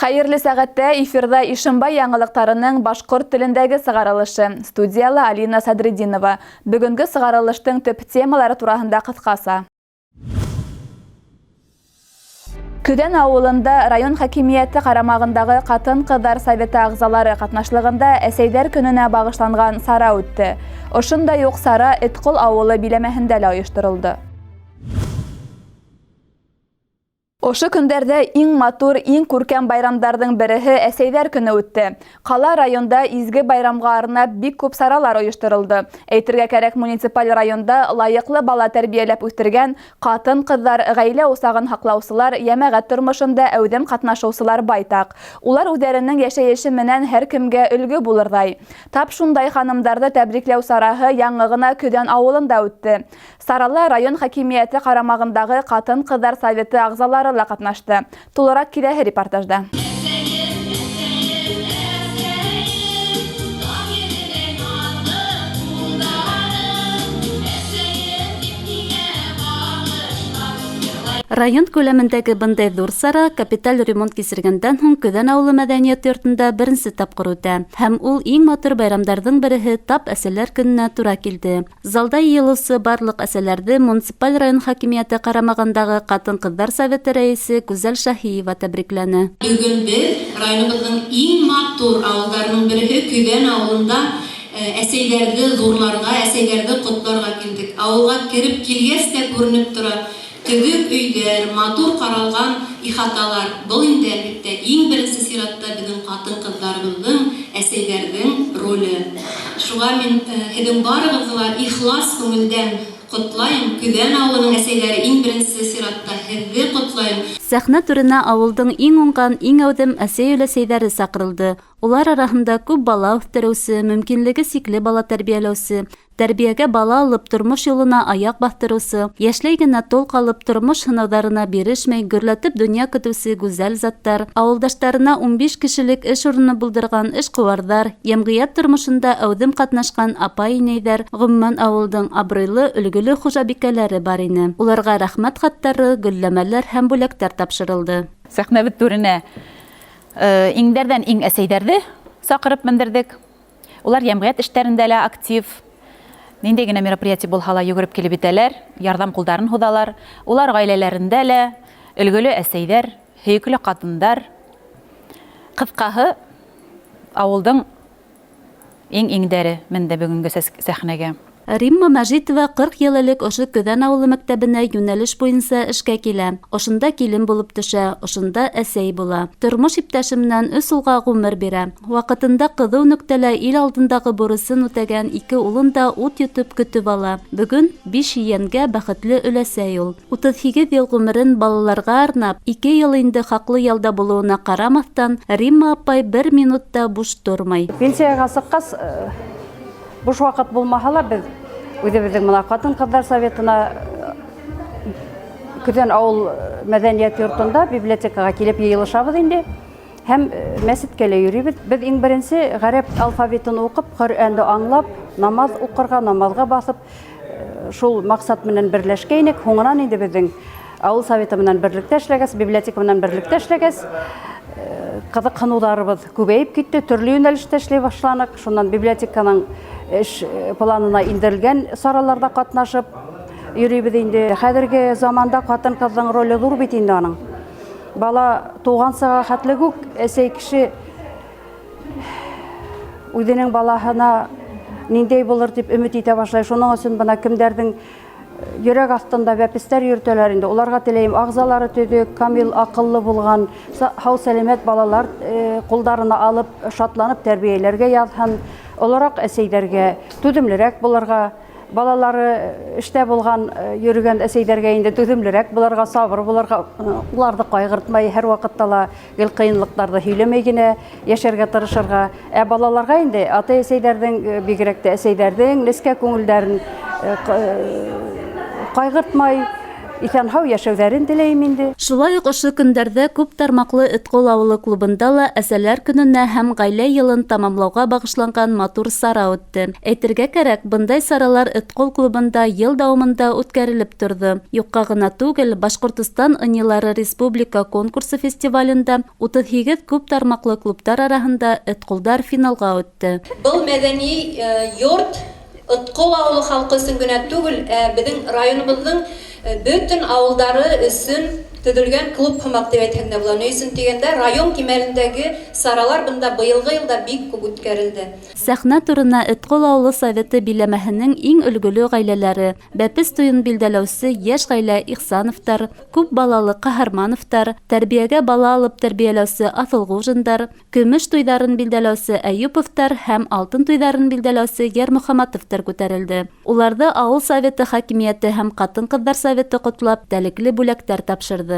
Хәйерле сәғәттә, эфирҙа Ишембай яңылыҡтарының башҡорт телендәге сығарылышы. Студияла Алина Садретдинова. Бөгөнгө сығарылыштың төп темалары тураһында ҡыҫҡаса. Көҙән ауылында район хакимиәте ҡарамағындағы ҡатын-ҡыҙҙар советы ағзалары ҡатнашлығында Әсәйҙәр көнөнә бағышланған сара үтте. Ошондай уҡ сара Этҡол ауылы биләмәһендә лә ойошторолдо. Ошо көндәрҙә иң матур, иң күркәм байрамдарҙың береһе Әсәйҙәр көнө үтте. Ҡала, районда изге байрамға арнап бик күп саралар ойошторолдо. Әйтергә кәрәк, муниципаль районда лайыҡлы бала тәрбиәләп үҫтергән ҡатын-ҡыҙҙар, ғаилә усағын һаҡлаусылар, йәмәғәт тормошонда әүҙем ҡатнашыусылар байтаҡ. Улар үҙҙәренең йәшәйеше менән һәр кемгә өлгө булырҙай. Тап шундай ханымдарҙы тәбрикләү сараһы яңы ғына Көҙән ауылында үтте. Сарала район хакимиәте ҡарамағындағы ҡатын-ҡыҙҙар советы ағзалары ла ҡатнашты. Тулыраҡ киләһе репортажда. Район күләмендәге бындай ҙур сара капиталь ремонт кисергәндән һуң Көҙән ауылы мәҙәниәт йортонда беренсе тапҡыр үтә. Һәм ул иң матур байрамдарҙың береһе тап Әсәләр көнөнә тура килде. Залда йыйылыусы барлыҡ әсәләрҙе муниципаль район хакимиәте ҡарамағындағы ҡатын-ҡыҙҙар советы рәйесе Гүзәл Шаһиева тәбрикләне. Бөгөн беҙ районыбыҙҙың иң матур ауылдарының береһе Көҙән ауылында әсәйҙәрҙе ҙурларға, әсәйҙәрҙе ҡотларға килдек. Ауылға кереп килгәс тә күренеп тора, төҙөк өйҙәр, матур ҡаралған ихаталар. Был инде, әлбиттә, иң беренсе сиратта беҙҙең ҡатын-ҡыҙҙарыбыҙҙың, әсәйҙәрҙең роле. Шуға мин һеҙҙең барығыҙҙы ла ихлас күңелдән ҡотлайым. Көҙән ауылының әсәйҙәре, иң беренсе сиратта һеҙҙе ҡотлайым. Сәхнә түренә ауылдың иң уңған, иң әүҙем әсәй-өләсәйҙәре саҡырылды. Улар араһында күп бала үҫтереүсе, мөмкинлеге сикле бала тәрбиәләүсе, тәрбиәгә бала алып тормош юлына аяҡ баҫтырыусы, йәшләй генә тол ҡалып тормош һынауҙарына бирешмәй, гөрләтеп донъя көтөүсе гүзәл заттар, ауылдаштарына 15 кешелек эш урыны булдырған эшҡыуарҙар, йәмғиәт тормошонда әүҙем ҡатнашҡан апай-инәйҙәр, ғөмүмән, ауылдың абруйлы, өлгөлө хужабикәләре бар ине. Уларға рәхмәт хаттары, гөлләмәләр һәм бүләктәр тапшырылды. Сәхнәбеҙ түренә иңдәрҙән иң әсәйҙәрҙе саҡырып мендерҙек. Улар йәмғиәт эштәрендә лә актив. Ниндәй генә мероприятие булһа ла йүгереп килеп етәләр, ярҙам ҡулдарын һуҙалар. Улар ғаиләләрендә лә өлгөлө әсәйҙәр, һөйөклө ҡатындар. Ҡыҫҡаһы, ауылдың иң иңдәре менде бөгөнгө сәхнәгә. Римма Мәжитова 40 йыл элек ошо Көҙән ауылы мәктәбенә йүнәлеш буйынса эшкә килә. Ошонда килен булып төшә, ошонда әсәй була. Тормош иптәше менән өс улға ғүмер бирә. Ваҡытында ҡыҙыу нөктәлә ил алдындағы бурысын үтәгән ике улын да ут йотоп көтөп ала. Бөгөн биш ейәнгә бәхетле өләсәй ул. 38 йыл ғүмерен балаларға арнап, ике йыл инде хаҡлы ялда булыуына ҡарамаҫтан, Римма апай бер минут та буш тормай. Пенсияға сыҡҡас, буш ваҡыт булмаһа ла, беҙ үҙебеҙҙең бына ҡатын-ҡыҙҙар советына Көҙән ауыл мәҙәниәт йортонда библиотекаға килеп йыйылышабыҙ инде. Һәм мәсеткә лә йөрөйбөҙ. Беҙ иң беренсе ғәрәп алфавитын уҡып, Ҡөрьәнде аңлап, намаҙ уҡырға, намаҙға баҫып, шул маҡсат менән берләшкәйнек. Һуңынан инде беҙҙең ауыл советы менән берлектә эшләгәс, библиотека менән берлектә эшләгәс, ҡыҙыҡһыныуҙарыбыҙ күбәйеп китте, төрлө йүнәлештә эшләй башланыҡ. Шунан библиотеканың эш планына индерелгән сараларҙа ҡатнашып йөрөйбөҙ инде. Хәҙерге заманда ҡатын-ҡыҙҙың роле ҙур бит инде аның. Бала туғансыға хәтлек үк әсәй кеше үҙенең балаһына ниндәй булыр тип өмөт итә башлай. Шуның өсөн бына кемдәрҙең йөрәк аҫтында бәпестәр йөрөтәләр инде. Уларға теләйем, ағзалары төҙөк, камил, аҡыллы булған, һау сәләмәт балалар ҡулдарына алып, шатланып тәрбиәләргә яҙһын. Олораҡ әсәйҙәргә түҙемлерәк булырға, балалары эштә булған, йөрөгән әсәйҙәргә инде түҙемлерәк булырға, сабыр булырға, уларҙы ҡайғыртмай, һәр ваҡытта ла гел ҡыйынлыҡтарҙы һөйләмәй генә йәшәргә тырышырға. Ә балаларға инде атай-әсәйҙәрҙең, бигерәк тә әсәйҙәрҙең нескә күңелдәрен ҡайғыртмай, Иҫән-һау йәшәүҙәрен теләйем инде. Шулай уҡ ошо көндәрҙә күп тармаҡлы Этҡол ауылы клубында ла Әсәләр көнөнә һәм Ғаилә йылын тамамлауға бағышланған матур сара үтте. Әйтергә кәрәк, бындай саралар Этҡол клубында йыл дауамында үткәрелеп торҙо. Юҡҡа ғына түгел, Башҡортостан ынйылары республика конкурсы фестивалендә 38 күп тармаҡлы клубтар араһында Этҡолдар финалға үтте. Был мәҙәни йорт Этҡол ауылы халҡы өсөн генә түгел, ә беҙҙең районыбыҙҙың бөтөн ауылдары өсөн төҙөлгән клуб һымаҡ тип әйтһәң дә була. Ни өсөн тигәндә, район кимәлендәге саралар бында быйылғы йылда бик күп үткәрелде. Сәхнә түренә Этҡол ауылы советы биләмәһенең иң өлгөлө ғаиләләре, бәпес туйын билдәләүсе йәш ғаилә Ихсановтар, күп балалы Ҡаһармановтар, тәрбиәгә бала алып тәрбиәләүсе Аҫылғужиндар, көмөш туйҙарын билдәләүсе Әйүповтар һәм алтын туйҙарын билдәләүсе Йәрмөхәмәтовтар күтәрелде. Уларҙы ауыл советы хакимиәте һәм ҡатын-ҡыҙҙар советы ҡотлап, тәлекле бүләктәр тапшырҙы.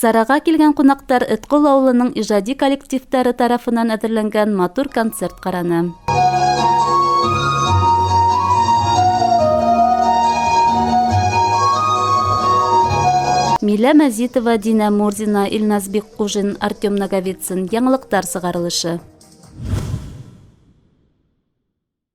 Сараға килгән ҡунаҡтар Этҡол ауылының ижади коллективтары тарафынан әҙерләнгән матур концерт ҡараны. Милә Мәзитова, Динә Мурзина, Илназ Бикҡужин, Артем Наговицын. Яңылыҡтар сығарылышы.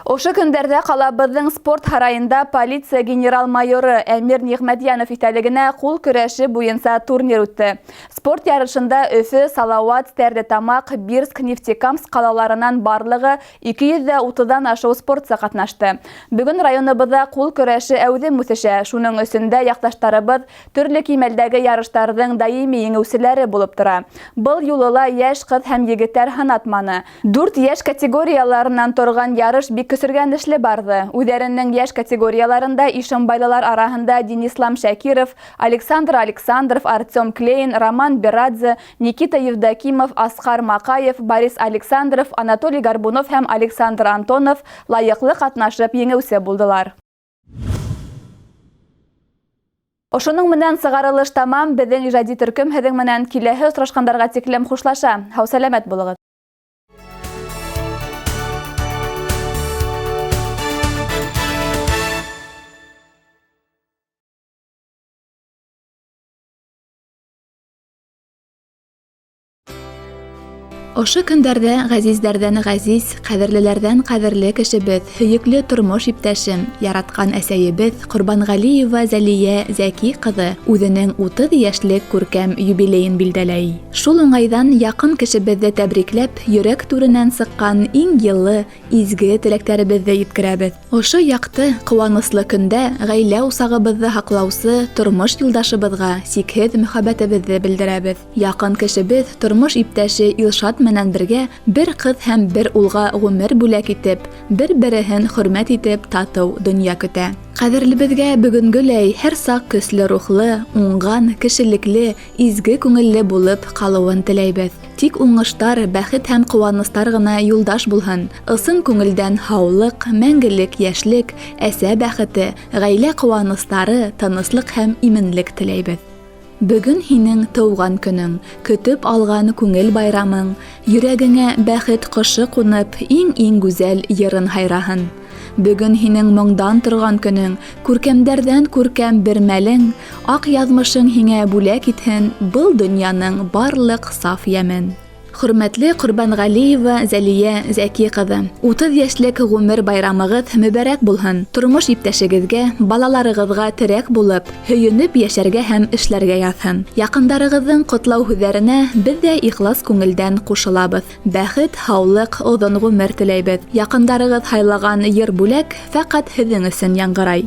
Ошо көндәрҙә ҡалабыҙҙың спорт һарайында полиция генерал-майоры Әмир Ниғмәтйәнов иҫтәлегенә ҡул көрәше буйынса турнир үтте. Спорт ярышында Өфө, Салауат, Стәрлетамаҡ, Бирск, Нефтекамск ҡалаларынан барлығы 230-дан ашыу спортсы ҡатнашты. Бөгөн районыбыҙҙа ҡул көрәше әүҙем үҫешә. Шуның өсөн дә яҡташтарыбыҙ төрлө кимәлдәге ярыштарҙың даими еңеүселәре булып тора. Был юлы ла йәш ҡыҙ һәм егеттәр һынатманы. 4 йәш категорияларынан торған ярыш бик көсөргәнешле барҙы. Үҙҙәренең йәш категорияларында ишембайлылар араһында Денислам Шакиров, Александр Александров, Артем Клейн, Роман Берадзе, Никита Евдокимов, Асҡар Маҡаев, Борис Александров, Анатолий Горбунов һәм Александр Антонов лайыҡлы ҡатнашып еңеүсе булдылар. Ошоноң менән сығарылыш тамам. Беҙҙең ижади төркөм һеҙҙең менән киләһе осрашҡандарға тиклем хушлаша. Һау-сәләмәт булығыҙ. Ошо көндәрҙә ғәзиздәрҙән ғәзиз, ҡәҙерлеләрҙән ҡәҙерле кешебеҙ, һөйөклө тормош иптәшем, яратҡан әсәйебеҙ Ҡорбанғәлиева Зәлиә Зәки ҡыҙы үҙенең 30 йәшлек күркәм юбилейын билдәләй. Шул уңайҙан яҡын кешебеҙҙе тәбрикләп, йөрәк түренән сыҡҡан иң йылы, изге теләктәребеҙҙе еткерәбеҙ. Ошо яҡты, ҡыуаныслы көндә ғаилә усағыбыҙҙы һаҡлаусы тормош юлдашыбыҙға сикһеҙ мөхәббәтебеҙҙе белдерәбеҙ. Яҡын кешебеҙ, тормош иптәше Илшат менән бергә бер ҡыҙ һәм бер улға ғүмер бүләк итеп, бер-береһен хөрмәт итеп татыу донъя көтә. Ҡәҙерлебеҙгә бөгөнгөләй һәр саҡ көслө рухлы, уңған, кешелекле, изге күңелле булып ҡалыуын теләйбеҙ. Тик уңыштар, бәхет һәм ҡыуаныстар ғына юлдаш булһын. Ысын күңелдән һаулыҡ, мәңгелек йәшлек, әсә бәхете, ғаилә ҡыуаныстары, тыныслыҡ һәм именлек теләйбеҙ. Бөгөн һинең тыуған көнөң, көтөп алған күңел байрамың, йөрәгеңә бәхет ҡошо ҡунып, иң-иң гүзәл йырын һайраһын. Бөгөн һинең моңдан торған көнөң, күркәмдәрҙән күркәм бер мәлең, аҡ яҙмышың һиңә бүләк итһен был донъяның барлыҡ саф йәмен. Хөрмәтле Ҡорбанғәлиева Зәлиә Зәки ҡыҙы, 30 йәшлек ғүмер байрамығыҙ мөбәрәк булһын. Тормош иптәшегеҙгә, балаларығыҙға терәк булып, һөйөнөп йәшәргә һәм эшләргә яҙһын. Яҡындарығыҙҙың ҡотлау һүҙҙәренә беҙ ҙә ихлас күңелдән ҡушылабыҙ. Бәхет, һаулыҡ, оҙон ғүмер теләйбеҙ. Яҡындарығыҙ һайлаған йыр бүләк фәҡәт һеҙҙең өсөн яңғырай.